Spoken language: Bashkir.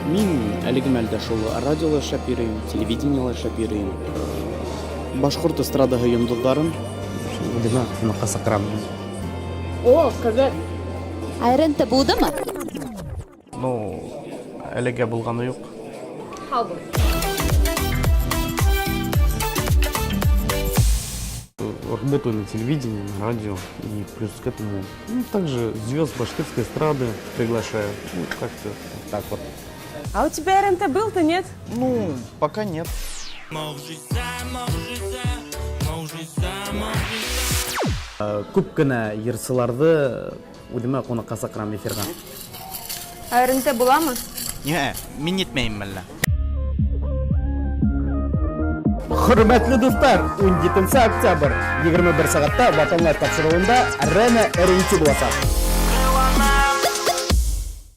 Мин әлеге мәлдә шул радиола эшләп йөрөйөм, телевидениела эшләп йөрөйөм. Башҡорт эстрадаһы йондоҙҙарын үҙемә ҡунаҡҡа саҡырам. О, ҡыҙыҡ. Ә РНТ булдымы? Ну, әлегә булғаны юҡ. Һау бул. Работаю на телевидении, на радио. И плюс к этому, ну, также звезд башкирской эстрады приглашаю. Ну, как-то вот так вот. А у тебя РНТ был-то, нет? Ну, пока нет. Күп кенә йырсыларҙы үҙемә ҡунаҡҡа саҡырам эфирға. Ә РНТ буламы? Ниһә, мин етмәйем әллә? Хөрмәтле дуслар, 17 октябрь, 21 сәғәттә Ватанлар тапшырыуында Рена РНТ буласаҡ.